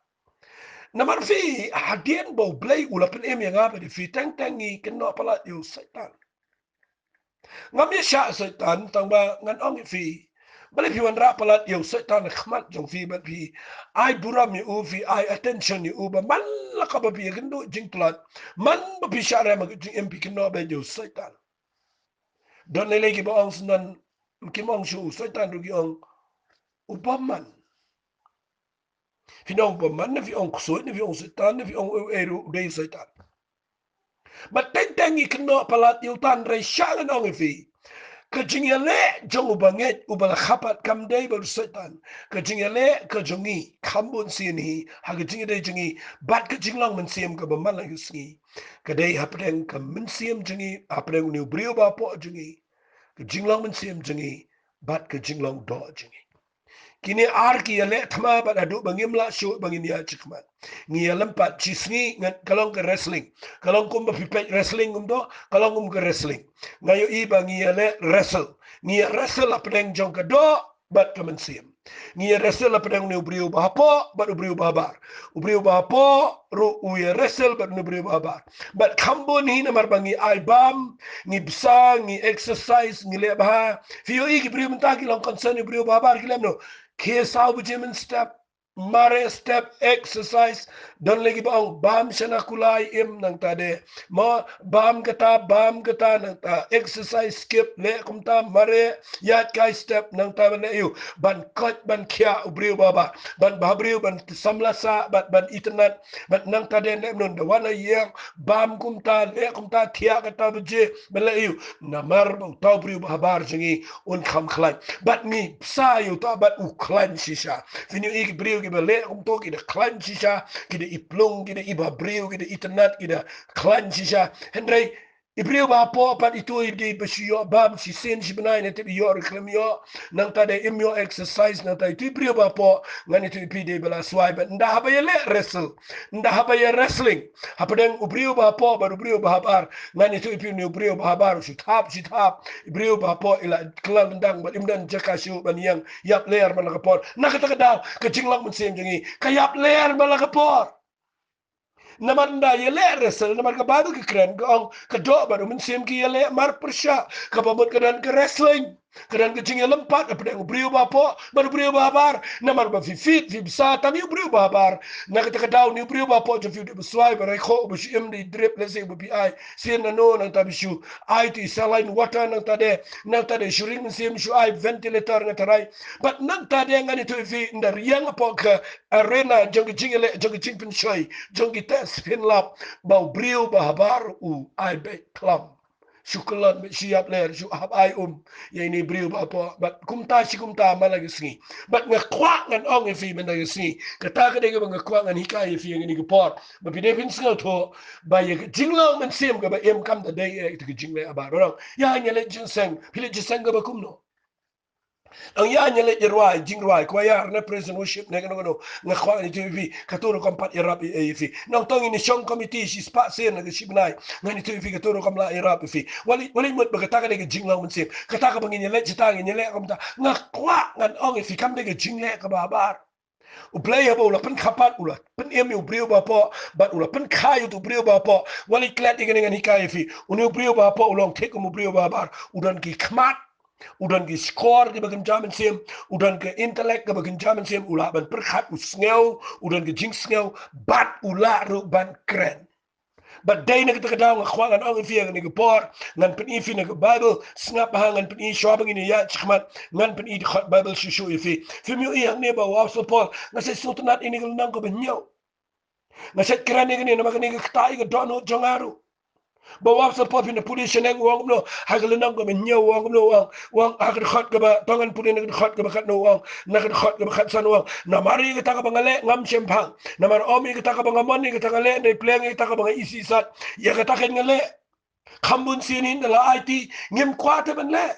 Namar phi, hadien ba u Blei u la pynim ïa nga bad ïa phi, teng teng ngi kynnoh palat ïa u Soitan. Ngam ïa shah Soitan, tang ba ngan ong ïa phi, balei phi wanrah palat ïa u Soitan ha khmat jong phi bad phi ai burom ïa u, phi ai attention ïa u, ba man la ka ba phi ïakynduh jingtlot, man ba phi shah rem ha ka jingim, phi kynnoh beit ïa u Soitan. Don lei lei kiba ong, sngewbha kim ong shuh u Soitan ruh, ki ong u bymman. Phin ong bymman, ne phi ong ksuid, ne phi ong Soitan, ne phi ong ei ei ruh, u dei u Soitan. Bad teng teng ngi kynnoh palat ïa uta, hynrei sha ngan ong ïa phi, ka jingïaleh jong u bangeit uba la khapat kam dei bad u Soitan. Ka jingïaleh ka jong ngi kham bun sien hi ha ka jingïadei jong ngi bad ka jinglong mynsiem kaba man la ka sngi. Ka dei hapdeng ka mynsiem jong ngi, hapdeng une u briew bapoh jong ngi, ka jinglong mynsiem jong ngi bad ka jinglong doh jong ngi. Kine ar ki ïaleh thma bad haduh ba ngim lah shuh ba ngin ïaid shakhmat. Ngi ïalympat shi sngi, ngan, ka long ka wrestling. Ka long kumba phi peit wrestling kumto, ka long kum ka wrestling. Nga ïohi ba ngi ïaleh wrestle. Ngi ïa wrestle hapdeng jong ka doh bad ka mynsiem. Ngi ïa wrestle hapdeng une u briew ba hapoh bad u briew ba habar. U briew ba hapoh ruh u ïa wrestle bad une u briew ba habar. Bad kham bun hi namar ba ngi ai bam, ngi bsa, ngi exercise, ngi leh bha. Phi ïohi ki briew mynta ki long concern ïa u briew ba habar, ki leh kumno? Khie saw baje mynstep, mareh step, exercise. Don lei kiba ong bam shana kulai, im nangta de. Mo, bam kata, bam kata, nangta exercise, skip, leh kumta, mareh, ïaid kai step, nangta ban leh ïa u, ban koit ban khiah u briew ba habar, ban bha briew, ban samla sah, ban, ban itynnad. Bad nangta de leh mynno, da wan na ïing, bam kumta, leh kumta, thiah kata baje, ban leh ïa u. Namar ba uta u briew ba habar jong ngi un kham khlaiñ. Bad ngi bsa ïa uta bad u khlaiñ shisha. Phin ïohi ki briew kiba leh kumto ki da khlaiñ shisha, ki da iplung, ki da ibha briew, ki da itynnad, ki da khlaiñ shisha. Hynrei i briew ba hapoh pat, itu i dei ba shu ïoh bam shisien shi bnai, ne tip i ïoh ruh khlem ïoh. Nangta de im ïoh exercise, nangta itu i briew ba hapoh, ngan ïathuh ïa phi, dei ba la swai bad ynda haba ïaleh wrestle, ynda haba ïa wrestling hapdeng u briew ba hapoh bad u briew ba habar. Ngan ïathuh ïa phi, une u briew ba habar u shu thap, shu thap. I briew ba hapoh i la kylla lyndang bad im don jaka shuh ban ïeng, ïap ler man la ka por. Na kata ka daw ka jinglong mynsiem jong ngi ka ïap ler man la ka por. Namar ynda ïaleh wrestle, namar ka Baibl ka kren, ka ong ka doh bad u mynsiem ki ïaleh marpyrshah. Kaba mut ka don ka wrestling, ka don ka jingïalympat hapdeng u briew ba hapoh bad u briew ba habar. Namar ba phi fit, phi bsa tang ïa u briew ba habar, na kata ka daw une u briew ba hapoh jong phi u dei ba swai, ba rai khoh, ba shu im, dei drip, lehse ba phi ai sien nano, nangta ba shu ai tu i saline water, nangta de, nangta de shu ring mynsiem, shu ai ventilator, nga tharai. Bad nangta de ngan ïathuh ïa phi, ynda riang hapoh ka arena jong ka jingïaleh, jong ka jingpynshoi, jong ki test, phin lap ba u briew ba habar u ai beit khlem shu kyllon, bad shu ïap ler, shu hap ai um ïa ine i briew ba hapoh. Bad kumta shi kumta man la ka sngi. Bad nga kwah ngan ong ïa phi man la ka sngi, kata ka dei kaba nga kwah ngan hikai ïa phi ïa kane ka por, ba phi dei phin sngewthuh ba ïa ka jinglong mynsiem kaba im kam da dei ïa ka jingleh habar. Ba ong ïa ngi leh jingïaseng, phi leh jingïaseng kaba kumno? Ong ïa ngi leh jingrwai, jingrwai, choir ne praise and worship ne kano kano. Nga kwah ngan ïathuh ïa phi, kato rukom pat ïarap ïa phi. Nangta ngin ïa shong committee shispah sien na ka shi bnai, ngan ïathuh ïa phi kato rukom lah ïarap ïa phi. Wat leit, wat leit mut ba kata ka dei ka jinglong mynsiem. Kata kaba ngin ïaleh, kata ngin ïaleh kumta. Nga kwah ngan ong ïa phi, kam dei ka jingleh kaba habar. U Blei haba u la pynkhapat, u la pynim ïa u briew ba hapoh bad u la pynkha ïa utu u briew ba hapoh. Wat leit klet ïa kane, ngan hikai ïa phi. Une u briew ba hapoh u long thik kum u briew ba habar. U don ki khmat, u don ki shkor kiba kynja mynsiem, u don ka intellect kaba kynja mynsiem, u lah ban pyrkhat, u sngew, u don ka jingsngew, bad u lah ruh ban kren. Bad dei na kata ka daw nga kwah ngan ong ïa phi ha kane ka por, ngan pyni ïa phi na ka Baibl. Sngap bha, ngan pyni shuwa ba ngin ïaid shakhmat, ngan pyni dkhot Baibl shuh shuh ïa phi. Phim ïohi hangne ba u Apostol Paul, nga sa sngewtynnat ïa kane ka lynnong kaba hynñiew. Nga sa kren ïa kane namar kane ka ktah ïa ka dohnud jong nga ruh. Ba u Apostol Paul, phin da pule shaneng, u ong kumno ha ka lynnong kaba hynñiew, u ong kumno, u ong, u ong ha ka dkhot kaba, to ngan pule na ka dkhot kaba khatno, u ong, na ka dkhot kaba khatsan, u ong, namar ïa kata kaba nga leh ngam shemphang. Namar ym ïa kata kaba nga mon, ïa kata nga leh, hynrei pleng ïa kata kaba nga isih sat, ïa kata keiñ nga leh. Kham bun sien hi ynda la aiti ngim kwah te ban leh.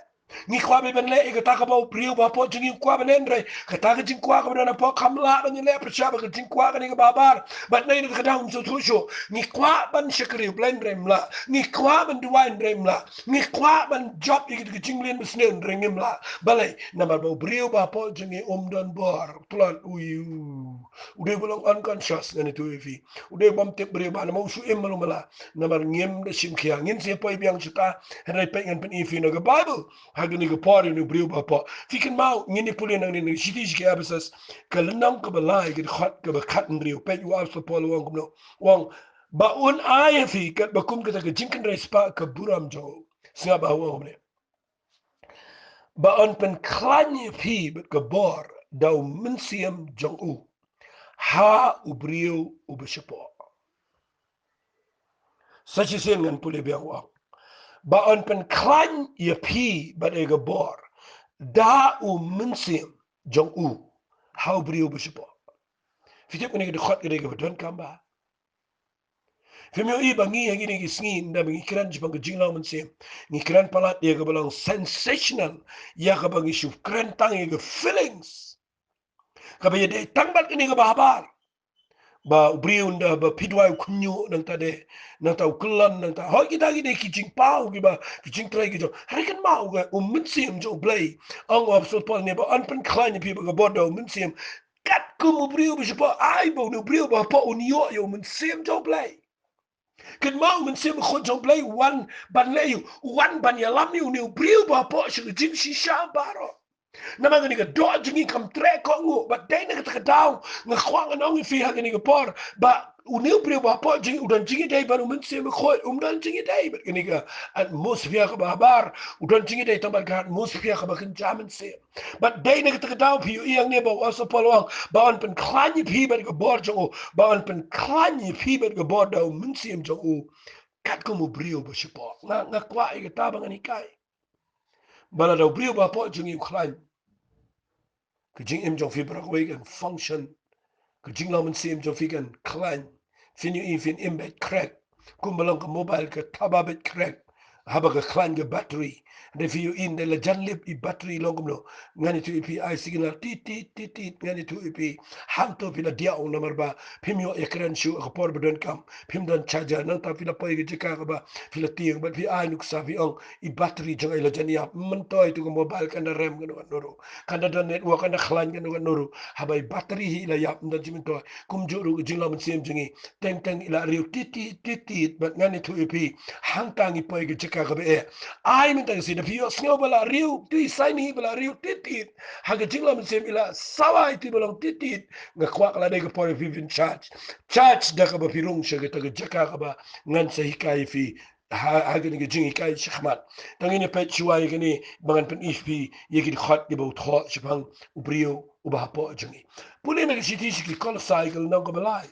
Ngi kwah beit ban leh ïa kata kaba u briew ba hapoh jong ngi u kwah ban leh, hynrei kata ka jingkwah kaba don hapoh kam lah ban ïaleh, pyrshah ba ka jingkwah kane kaba habar. Bad na kata ka daw ngim sngewthuh shuh. Ngi kwah ban shakri U Blei, hynrei ym lah. Ngi kwah ban duwai, hynrei ym lah. Ngi kwah ban jop ïa ka jingleh basniew, hynrei ngim lah. Balei? Namar ba u briew ba hapoh jong ngi um don bor. Tlot, u ïa u, u dei ba long unconscious, ngan ïathuh ïa phi. U dei bym tip briew ba, namar u shu im malu mala. Namar ngim da shim khia, ngin sa poi biang shuh ta. Hynrei peit, ngan pyni ïa phi na ka Baibl ha kane ka por ïa une u briew ba hapoh. Phi kynmaw, ngin ïa pule nangne na ka shithi sha ki Ephesus, ka lynnong kaba lai, ka dkhot kaba khathynriew. Peit u Apostol Paul u ong kumno. U ong ba un ai ïa phi katba kum kata ka jingkynrei spah ka burom jong u. Sngap bha, u ong kumne, ba un pynkhlaiñ ïa phi bad ka bor da u Mynsiem jong u ha u briew uba shapoh. Sa shisien ngan pule biang u ong ba yn pynkhlaiñ ïa phi bad ïa ka bor da u mynsiem jong u ha u briew ba shapoh. Phi tip kane ka dkhot ka dei kaba donkam bha. Phim ïohi ba ngi ha kine ki sngi ynda ba ngi kren shaphang ka jinglong mynsiem, ngi kren palat ïa kaba long sensational, ïa kaba ngi shu kren tang ïa ka feelings. Kaba ïadei tang bad kane kaba habar ba u briew ynda ba phi duwai u khñiuh nangta de, nangta u kyllon, nangta, hooid kita ki dei ki jingpaw kiba, ki jingtrei ki jong. Hynrei kynmaw ka u mynsiem jong U Blei. Ong u Apostol Paul ne ba yn pynkhlaiñ ïa phi bad ka bor da u mynsiem, katkum u briew ba shapoh. Ai ba une u briew ba hapoh un ïoh ïa u mynsiem jong U Blei. Kynmaw u Mynsiem Bakhuid jong U Blei u wan ban leh ïa u, u wan ban ïalam ïa une u briew ba hapoh sha ka jingshisha baroh. Namar kane ka doh jong ngi kam treh kohnguh, bad dei na kata ka daw nga kwah ngan ong ïa phi ha kane ka por ba une u briew ba hapoh jong ngi u don jingïadei bad u Mynsiem Bakhuid, um don jingïadei bad kane ka atmosphere kaba habar, u don jingïadei tang bad ka atmosphere kaba kynja mynsiem. Bad dei na kata ka daw phi ïohi hangne ba u Apostol Paul u ong ba yn pynkhlaiñ ïa phi bad ka bor jong u, ba yn pynkhlaiñ ïa phi bad ka bor da u mynsiem jong u, katkum u briew ba shapoh. Nga, nga kwah ïa kata ba ngan hikai. Ba lada u briew ba hapoh jong ngi u khlaiñ, ka jingim jong phi baroh kawei kan function. Ka jinglong mynsiem jong phi kan khlaiñ. Phin ïohi phin im beit krek. Kumba long ka mobile ka thaba beit krek haba ka khlaiñ ka battery. Hynrei phi ïohi ynda la jan lip i battery long kumno. Ngan ïathuh ïa phi, ai signal tit tit tit tit, ngan ïathuh ïa phi. Hangto phi la diaw namar ba phim ïoh ïakren shuh ha ka por ba donkam. Phim don charger, nangta phi la poi ka jaka kaba phi la tieng bad phi ai nuksa phi ong i battery jong nga i la jan ïap. Myntoi tu ka mobile kan da rem kano kano ruh, kan da don network, kan da khlaiñ kano kano ruh. Haba i battery hi i la ïap, ym don jingmyntoi. Kumjuh ruh ka jinglong mynsiem jong ngi, teng teng i la riew tit tit tit tit, bad ngan ïathuh ïa phi, hangta ngi poi ka jaka kaba eh. Ai mynta ka sngi da phi ïohsngew ba la riew, tu i sign hi ba la riew tit tit, ha ka jinglong mynsiem i la sawai tu ba long tit tit. Nga kwah ka la dei ka por ïa phi phin charge, charge da kaba phi rung sha kata ka jaka kaba ngan sa hikai ïa phi ha, ha kane ka jinghikai shakhmat. Tang ngin ïa peit shuwa ïa kane ba ngan pyni ïa phi ïa ki dkhot kiba u thoh shaphang u briew uba hapoh jong ngi. Pule na ka shithi sha ki Kolosai ka lynnong kaba lai.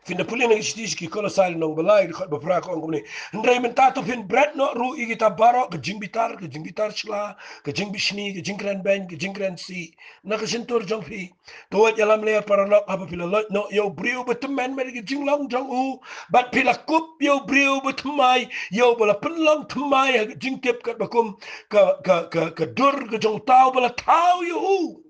Phin da pule na ka shithi sha ki Kolosai lynnong ba lai, dkhot ba phra ka ong kumne: Hynrei mynta to phin bret noh ruh ïa kita baroh, ka jingbitar, ka jingbitar shla, ka jingbishni, ka jingkren beiñ, ka jingkren sih na ka shyntur jong phi. To wat ïalam lyer paralok haba phi la loit noh ïa u briew ba tymmen bad ka jinglong jong u, bad phi la kup ïa u briew ba thymmai, ïa uba la pynlong thymmai ha ka jingtip katba kum ka, ka, ka, ka dur ka jong uta uba la thaw ïa u.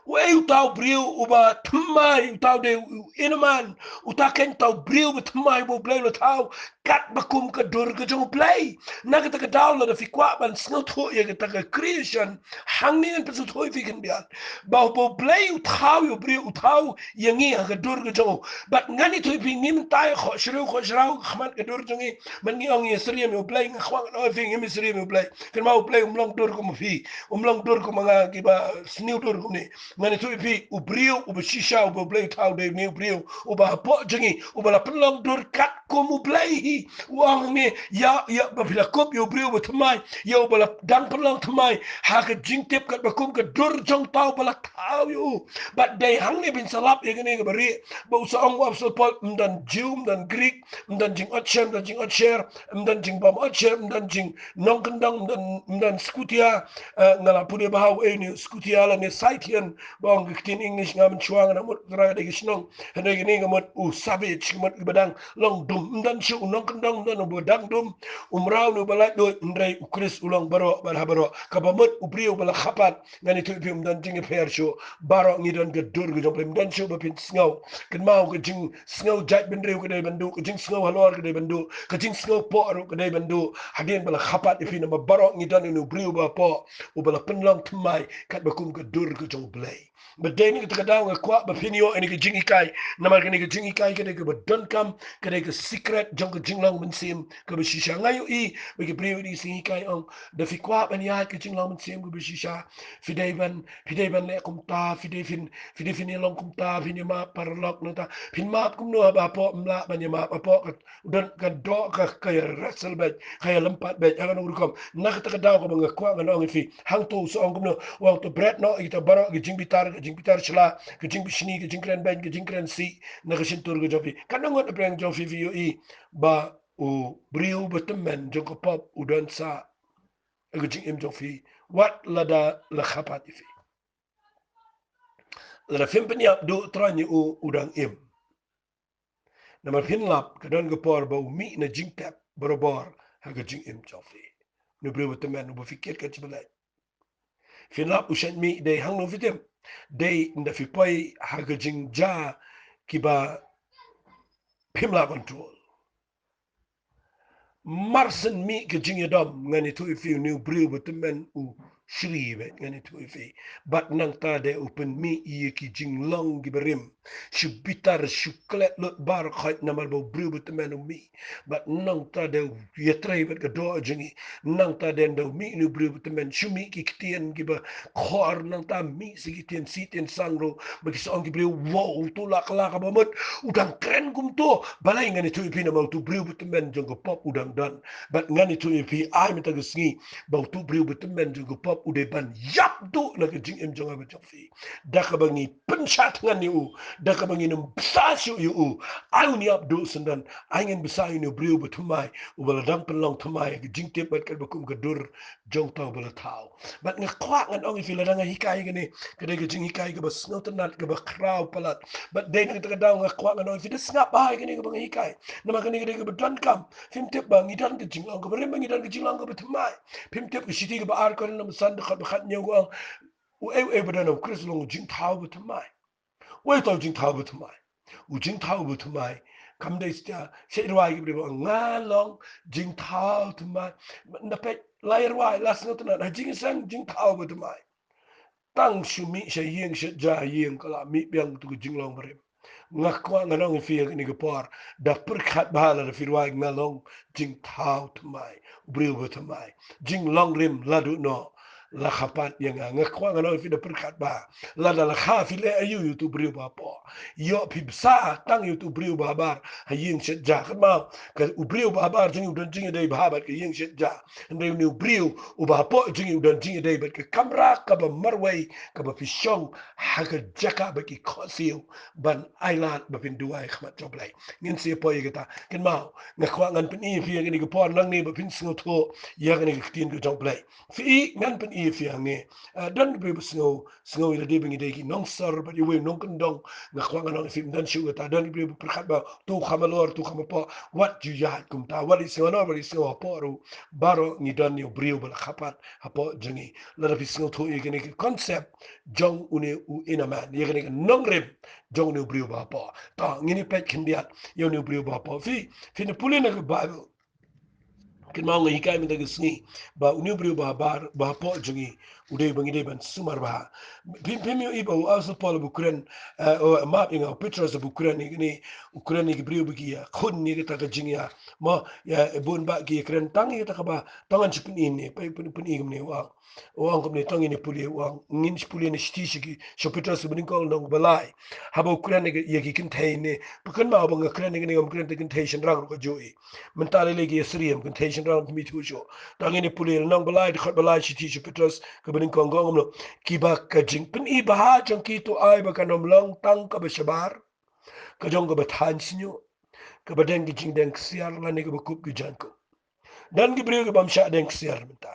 Uei uta u briew uba thymmai? Uta u dei u inner man. Uta keiñ uta u briew ba thymmai ba U Blei u la thaw katba kum ka dur ka jong U Blei. Na kata ka daw lada phi kwah ban sngewthuh ïa kata ka creation, hangne ngan pynsngewthuh ïa phi khyndiat. Ba, ba U Blei u thaw ïa u briew, u thaw ïa ngi ha ka dur ka jong u. Bad ngan ïathuh ïa phi, ngi mynta ïa khohshriew khohshraw ha khmat ka dur jong ngi. Ban ngi ong ïa syriem ïa U Blei, nga kwah ngan ong ïa phi ngim ïa syriem ïa U Blei. Kynmaw U Blei um long dur kum phi, um long dur kum nga kiba sniew dur kumne. Ngan ïathuh ïa phi, u briew uba shisha uba U Blei u thaw dei une u briew uba hapoh jong ngi, uba la pynlong dur katkum U Blei hi. U ong hangne, ïa, ïa ba phi la kup ïa u briew ba thymmai, ïa uba la dang pynlong thymmai ha ka jingtip katba kum ka dur jong uta uba la thaw ïa u. Bad dei hangne phin sa lap ïa kane kaba rieh ba u sa ong u Apostol Paul, ym don Jiw, ym don Grik, ym don jingotsher, ym don jingotsher, ym don jingbym otsher, ym don jingnongkyndong, ym don, ym don Scutia. Eh, nga la pule bha uei une Scutia lane Scythian, ba ong ka ktien English, ngam mynshuwa, nga nang mut ka dei ka shnong. Hynrei kane ka mut u savage, ka mut kiba dang long dum, ym don shuh u nongkyndong, ym don uba dang dum. U mraw ne uba laitluid, hynrei U Khrist u long baroh bad ha baroh. Kaba mut u briew ba la khapat, ngan ïathuh ïa phi, ym don jingïapher shuh. Baroh ngi don ka dur ka jong U Blei, ym don shuh ba phin sngew. Kynmaw ka jingsngew jaitbynriew ka dei ban duh, ka jingsngew halor ka dei ban duh, ka jingsngew poh ruh ka dei ban duh. Hadien ba la khapat ïa phi, namar baroh ngi don une u briew ba hapoh uba la pynlong thymmai katba kum ka dur ka jong U Blei. Bad dei na kata ka daw nga kwah ba phin ïoh ïa kane ka jinghikai. Namar kane ka jinghikai ka dei kaba donkam, ka dei ka secret jong ka jinglong mynsiem kaba shisha. Nga ïohi ba ki briew ha kine ki sngi ki ong, da phi kwah ban ïaid ka jinglong mynsiem kaba shisha, phi dei ban, phi dei ban leh kumta, phi dei phin, phi dei phin ïalong kumta, phin ïamap paralok nangta. Phin map kumno haba hapoh ym lah ban ïamap, hapoh ka don ka doh ka, ka ïa wrestle beit, ka ïa lympat beit, ha kano rukom. Na kata ka daw kaba nga kwah ngan ong ïa phi, hangto u sa ong kumno, u ong to bret noh ïa kita baroh ki jingbitar, ka jingbitar shla, ka jingbishni, ka jingkren beiñ, ka jingkren sih na ka shyntur ka jong phi. Katno ngut na pdeng jong phi phi ïohi ba u briew ba tymmen jong ka pop u don sah ha ka jingim jong phi, wat lada la kha pat ïa phi. Lada phim pynïap duh trai ïa u, u dang im. Namar phin lap ka don ka por ba u mih na jingtep barabor ha ka jingim jong phi. Une u briew ba tymmen uba phi kit ka jingpynlait. Phin lap u shait mih dei hangno phi tip. Dei ynda phi poi ha ka jingjia kiba phim lah control. Marshen mih ka jingïadom, ngan ïathuh ïa phi une u briew ba tymmen u shri beit, ngan ïathuh ïa phi. Bad nangta de u pynmih ïa ki jinglong kiba rim. Shu bitar, shu klet lut baroh khoit namar ba u briew ba tymmen u mih. Bad nangta de u ïatrei bad ka doh jong ngi. Nangta de ynda u mih une u briew ba tymmen, shu mih ki ktien kiba khor, nangta mih sa ki ktien sih ktien sang ruh. Ba ki sa ong ki briew, wow, uto la kylla kaba mut, u dang kren kumto. Balei? Ngan ïathuh ïa phi namar uto u briew ba tymmen jong ka pop u dang don. Bad ngan ïathuh ïa phi, ai mynta ka sngi ba uto u briew ba tymmen jong ka pop u dei ban ïap duh na ka jingim jong nga bad jong phi. Da kaba ngi pynshad thngan ïa u, da kaba ngin ym bsa shuh ïa u. Ai un ïap duh syndon, ai ngin bsa ïa une u briew ba thymmai, uba la dang pynlong thymmai ha ka jingtip bad katba kum ka dur jong uta uba la thaw. Bad nga kwah ngan ong ïa phi, lada nga hikai kane, ka dei ka jinghikai kaba sngewtynnat, kaba khraw palat. Bad dei na kata ka daw nga kwah ngan ong ïa phi, da sngap bha ïa kane kaba nga hikai. Namar kane ka dei kaba donkam. Phim tip ba ngi don ka jinglong kaba rim, ba ngi don ka jinglong kaba thymmai. Phim tip, ka shithi kaba ar Korinth lynnong ba san dkhot ba khathynñiew ka ong, uei uei ba don ha u Khrist u long u jingthaw ba thymmai. Uei uta u jingthaw ba thymmai? U jingthaw ba thymmai kam dei shisha. Sha i rwai ki briew ba ong, nga long jingthaw thymmai. Nda peit, la i rwai, la sngewtynnat, ha jingïaseng jingthaw ba thymmai. Tang shu mih sha ïing sha ja ïing ka la mih biang tu ka jinglong barim. Nga kwah ngan ong ïa phi ha kane ka por, da pyrkhat bha lada phi rwai, nga long jingthaw thymmai, u briew ba thymmai. Jinglong rim la duh noh, la kha pat ïa nga. Nga kwah ngan ong ïa phi, da pyrkhat bha. Lada la kha, phi leh aïu ïa uto u briew ba hapoh? Ïoh phi bsa tang ïa uto u briew ba habar ha ïing shet ja. Kynmaw, ka u briew ba habar jong ngi u don jingïadei bha bad ka ïing shet ja. Hynrei une u briew uba hapoh jong ngi u don jingïadei bad ka kamra kaba marwei kaba phi shong ha ka jaka ba ki khohsiew ban ailad ba phin duwai ha khmat jong U Blei. Ngin sa ïa poi ïa kata. Kynmaw, nga kwah ngan pyni ïa phi ha kane ka por nangne ba phin sngewthuh ïa kane ka ktien ka jong U Blei. Phi i, ngan pyni ïa phi hangne. Ah, don ki briew ba sngew, sngew ïa lade ba ngi dei ki nongsor bad iwei i nongkyndong. Nga kwah ngan ong ïa phi, ym don shuh kata. Don ki briew ba pyrkhat ba uto u kham halor, uto u kham hapoh. Wat ju ïaid kumta. Wat i sngew halor, wat i sngew hapoh ruh, baroh ngi don ïa u briew ba la kha pat hapoh jong ngi. Lada phi sngewthuh ïa kane ka concept jong une u inner man, ïa kane ka nongrim jong une u briew ba hapoh. To, ngin ïa peit khyndiat ïa une u briew ba hapoh. Phi, phin ïa pule na ka Bible. Kynmaw, nga hikai mynta ka sngi ba une u briew ba habar, ba hapoh jong ngi, u dei ba ngi dei ban sumar bha. Phim, phim ïohi ba u Apostol Paul ba u kren, eh, u, map ïa nga, u Petros ba u kren ïa kine, u kren ïa ki briew ba ki ïakhun ïa kata ka jingïa. Mo, ïa, bun bah ki ïakren tang ïa kata kaba, tang ngan shu pyni ne, pyn, pyn, pyni kumne, u ong. U ong kumne, tang ngin ïa pule, u ong, ngin shu pule na shithi sha ki, sha u Petros kaba nyngkong lynnong ba lai. Haba u kren ïa ki, ïa ki kynthei ne, phi kynmaw ba nga kren ïa kine, ngam kren ïa ki kynthei shynrang ruh kajuh. Mynta lei lei ki ïasyriem, kynthei shynrang phim ithuh shuh. Tang ngin ïa pule lynnong ba lai, dkhot ba lai, shithi sha u Petros kaba nyngkong, ka ong kumno. Kiba ka jingpyni bha jong ki to ai ba kan ym long tang kaba shabar, ka jong kaba thaiñ shñiuh, kaba deng ki jingdeng ksiar lane kaba kup ki jaiñkup. Don ki briew ki bym shah deng ksiar mynta.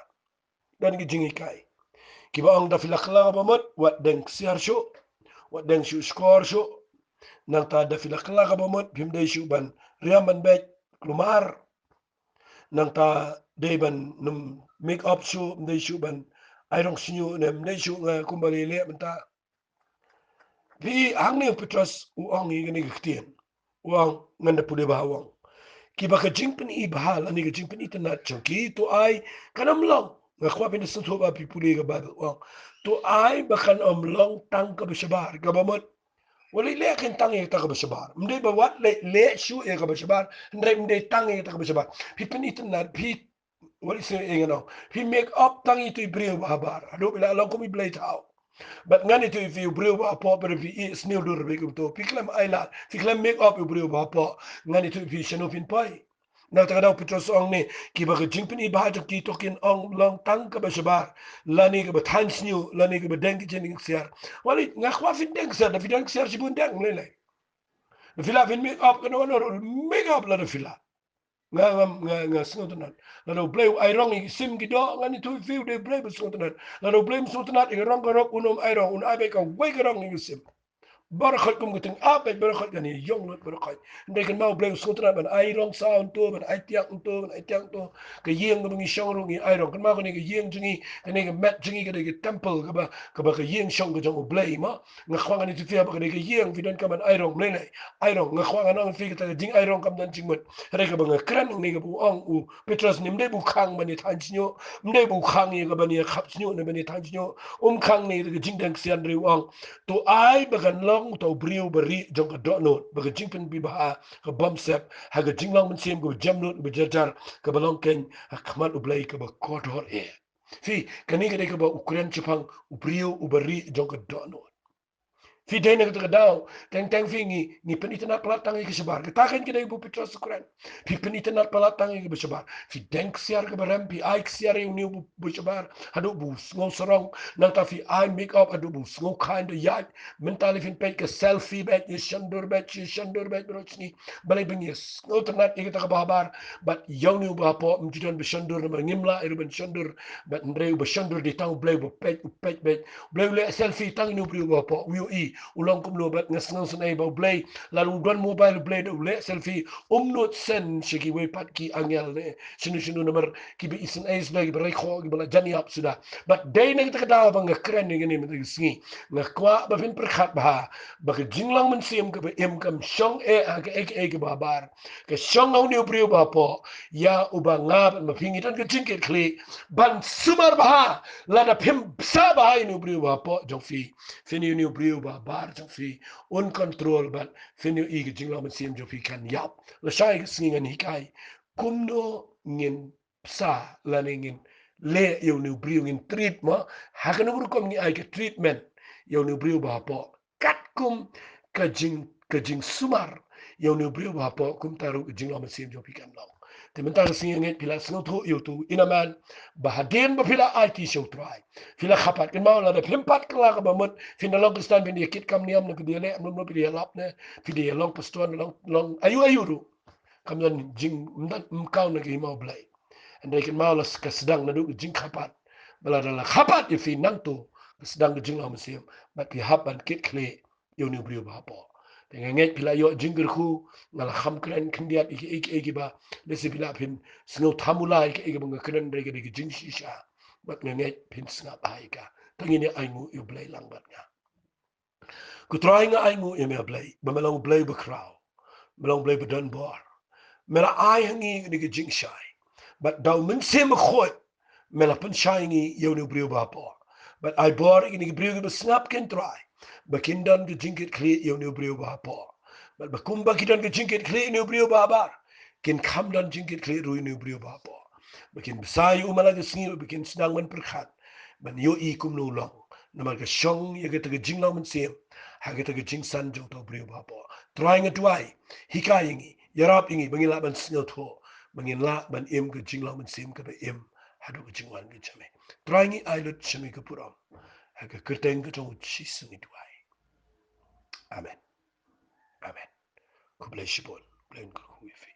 Don ki jinghikai kiba ong, da phi la kylla kaba mut, wat deng ksiar shuh, wat deng shuh shkor shuh. Nangta da phi la kylla kaba mut, phim dei shuh ban riam ban beit kulmar. Nangta dei ban ym make up shuh, ym dei shuh ban ai rong shñiuh ne ym dei shuh nga kumba lei lei mynta. Phi, hangne u Petros u ong ïa kane ka ktien. U ong, ngan da pule bha, u ong. Kiba ka jingpyni bha lane ka jingpyni tynnat jong ki to ai kan ym long. Nga kwah phin da sngewthuh ba phi pule ka Bible, u ong. To ai ba kan ym long tang kaba shabar, kaba mut. Wat leh leh kein tang ïa kata kaba shabar. Ym dei ba wat leh leh shuh ïa kaba shabar, hynrei ym dei tang ïa kata kaba shabar. Phi pyni tynnat, phi Wat i sngew ïa nga nong. Phi make up tang ïa uto i briew ba habar. Haduh phi la long kum i blei thaw. Bad ngan ïathuh ïa phi, u briew ba hapoh, phi ïohi sniew dur bha kumto. Phi khlem ailad, phi khlem make up ïa u briew ba hapoh. Ngan ïathuh ïa phi shano phin poi. Na kata ka daw u Petros u ong ne, kiba ka jingpyni bha jong ki to kin ong long tang kaba shabar, lane kaba thaiñ shñiuh, lane kaba deng ki jingdeng ksiar. Wali, nga kwah phin deng ksiar, da phi deng ksiar shibun deng, mlei lei. Da phi lah phin make up, kano kano ruh, make up lada phi lah. Nga, nga, nga, nga sngewtynnat. Lada U Blei u ai rong ïa ki sim ki doh, ngan ïathuh ïa phi, U Blei ba sngewtynnat. Lada U Blei um sngewtynnat ïa ka rong ka rok, un ym ai rong, un ai beit kawei ka rong ïa ki sim. Baroh khoit kum ka tyngab beit, baroh khoit kan ïa ïong lut baroh khoit. Hynrei kynmaw U Blei u sngewtynnat ban ai rong saw hangto, ban ai tiak hangto, ban ai tiak hangto. Ka ïing kaba ngi shong ruh ngi ai rong. Kynmaw kane ka ïing jong ngi, kane ka met jong ngi ka dei ka temple kaba, kaba ka ïing shong ka jong U Blei mo. Nga kwah ngan ïathuh ïa phi ba ka dei ka ïing, phi donkam ban ai rong, mlei lei. Ai rong, nga kwah ngan ong ïa phi kata ka jingai rong kam don jingmut. Hynrei kaba nga kren hangne kaba u ong u Petros ne, ym dei ba u khang ban ïa thaiñ shñiuh, ym dei ba u khang ïa ka ban ïa khap shñiuh ne ban ïa thaiñ shñiuh. Um khang ne ïa ka jingdeng ksiar, hynrei u ong, to ai ba kan long uta u briew barieh jong ka dohnud, ba ka jingpynbha ka bym sep, ha ka jinglong mynsiem kaba jemnud, ba jar jar, kaba long keiñ ha khmat U Blei kaba kordor eh. Phi, kane ka dei kaba u kren shaphang u briew uba rieh jong ka dohnud. Phi, dei na kata ka daw, teng teng phi, ngi, ngi pynitynnad palat tang ïa ka shabar. Kata keiñ ka dei ba u Petros u kren. Phi pynitynnad palat tang ïa kaba shabar. Phi deng ksiar kaba rem, phi ai ksiar ïa une uba shabar haduh ba u sngew sarong. Nangta phi ai make up haduh ba u sngew khaiñ da ïaid. Mynta lei phin peit ka selfie beit, ïa shondur beit, ïa shondur beit baroh shi sngi. Balei? Ba ngi sngewtynnad ïa kata kaba habar. Bad ïa une uba hapoh, ym ju don ba shondur namar ngim lah ïa u ban shondur. Bad hynrei uba shondur dei tang U Blei uba peit, u peit beit. U Blei u leh selfie tang ïa une u briew uba hapoh, u ïohi u long kumno. Bad nga sngewsynei ba U Blei, lada u don mobile U Blei da u leh selfie, um nud send sha kiwei pat ki angel ne shano shano namar kiba isynei suda, kiba rei khoh, kiba la jan ïap suda. Bad dei na kata ka daw ba nga kren ïa kane mynta ka sngi. Nga kwah ba phin pyrkhat bha ba ka jinglong mynsiem kaba im kam shong eh ha kaei kaei kaba habar. Ka shong ha une u briew uba hapoh, ïa uba nga bad ma phi ngi don ka jingkitkhlieh ban sumar bha. Lada phim sah bha ïa une u briew uba hapoh jong phi, phin ïa une u briew uba habar jong phi un control bad phin ïohi ka jinglong mynsiem jong phi kan ïap. Lashai ka sngi ngan hikai kumno ngin sah lane ngin leh ïa une u briew, ngin treat mo. Ha kano ka rukom ngi ai ka treatment ïa une u briew uba hapoh, katkum ka jing, ka jingsumar ïa une u briew uba hapoh, kumta ruh ka jinglong mynsiem jong phi kan long. Te mynta ka sngi nga ngeit phi la sngewthuh ïa uto u ina man ba hadien ba phi la aiti sha U Trai, phi la kha pat. Kynmaw, lada phim pat kylla kaba mut, phin da long Khristan, phin da ïa kit kam niam, phin da ïa leh, phin da ïa lap ne, phin da ïa long pastor, long, long aïu aïu ruh. Kam don jing, ym don, ym kaw na ka hima U Blei. Hynrei kynmaw, la ka sdang naduh ka jingkha pat. Ba lada la kha pat ïa phi nangto, ka sdang ka jinglong mynsiem bad phi hap ban kitkhlieh ïa une u briew uba hapoh. Te nga ngeit phi la ïoh jingkyrkhu. Nga la kham kren khyndiat ïa kiei kiei kiba, lehse phi la phin sngew thamula ïa kiei kiba nga kren, hynrei ka dei ka jingshisha. Bad nga ngeit phin sngap bha ïa ka. Tang ngin ïa ainguh ïa U Blei lang bad nga. Ko Trai, nga ainguh ïa me, Blei, ba me long U Blei bakhraw, me long U Blei badonbor. Me la ai ha ngi kane ka jingshai bad da U Mynsiem Bakhuid me la pynshai ïa ngi ïa une u briew uba hapoh. Bad ai bor ïa kine ki briew kiba sngap, ko Trai, ba kin don ka jingkitkhlieh ïa une u briew uba hapoh. Bad ba kumba ki don ka jingkitkhlieh ïa une u briew uba habar, kin kham don jingkitkhlieh ruh ïa une u briew uba hapoh. Ba kin bsa ïa u man la ka sngi, ba kin sdang ban pyrkhat, ban ïohi kumno u long. Namar ka shong ïa kata ka jinglong mynsiem ha kata ka jingsan jong uta u briew uba hapoh. Trai, nga duwai, hikai ïa ngi, ïarap ïa ngi ba ngin lah ban sngewthuh, ba ngin lah ban im ka jinglong mynsiem kaba im haduh ka jingwan ka jong me. Trai, ngi ai lut sha me ka burom. Ha ka kyrteng ka jong U Jisu ngi duwai. Amen. Amen. Khublei shibun. Blei un kyrkhu ïa phi.